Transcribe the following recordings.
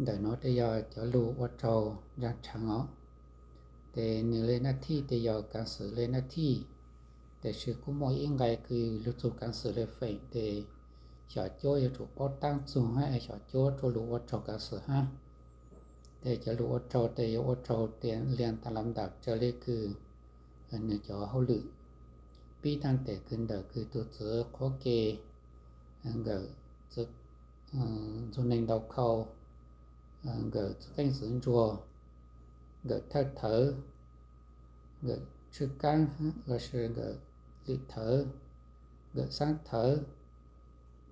Ntawm no ces yog cov lug ua rau ntsag rheev os. Ces nws le naj thij ces yog kaav xwm le naj thij, tiam sis kuj muaj ib nqe kws lug txug kaav xwm le feem ces xyom cuab yuav tsum paub taab txug hab es xyom cuab rua lug ua raug kaav xwm hab. Ces cov lug ua raug ces yuav ua raug tias lias tas los ntawm raws le kws nws cov hauj lwm, pib taag tes kws ntawm kws tug txiv qhuab ke, nkawm txiv ntxuag neeg ntau khau, nkawm txiv qeej txiv ntsuag, nkawm thawj thawv, nkawm tshwj kaab lossis nkawm lim thawv, nkawm xaab thawv,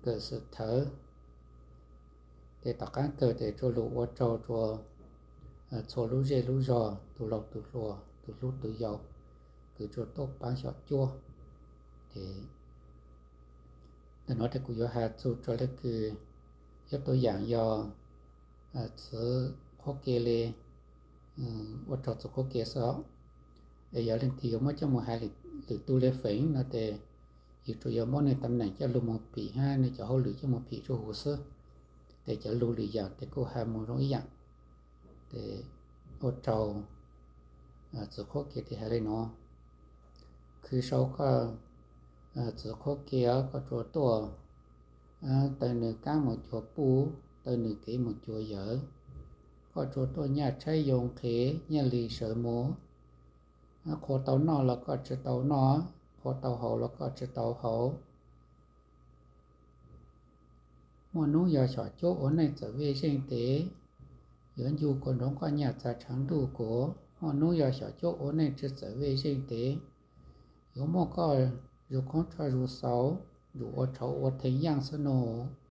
nkawm xwm thawv. Ces tom qaab kawg ces tsuas lug ua raug rua txhua lub zej lub zog, tug laug tug hluas, tug hlub tug yau, kws tsuas tuaj paab xyom cuab. Ces ntawm no ces kuv yuav has txug rua le kws, yog tug yaam yog txiv qhuab ke le, ua raug txiv qhuab ke xwb os. Es yog leej twg yuav muab coj moog has lwm tug le feem no ces yug tsuas yuav muab nwg tam neem coj lug moog phim hab nwg cov hauj lwm coj moog phim rua huv xwb. Ces cov lug lwm yaam ces kuj has moog zoo ib yaam. Ces ua raug txiv qhuab ke tes has le nuav: Khwv sau koj txiv qhuab ke, koj tsuas tuaj taw nwg kaab moog cuag puj, taw nwg kev moog cuag yawm. Koj tsuas tuaj nyaj tshaib yoo nqhev, nyaj lig sawv mus. Qhuas tau noj los koj tsi tau noj, qhuas tau haus los koj tsi tau haus. Muaj nub yog xyom cuab ua neej txawm vej zeej tes, yuav ncu kuas nroo koj nyaj txag tshav ntuj kuas. Muaj nub yog xyom cuab ua neej tsi txawm vej zeej tes, yuav muab koj zug qoob tshuaj zug xaus, zug ua tshauv ua theej yaaj xwb nub.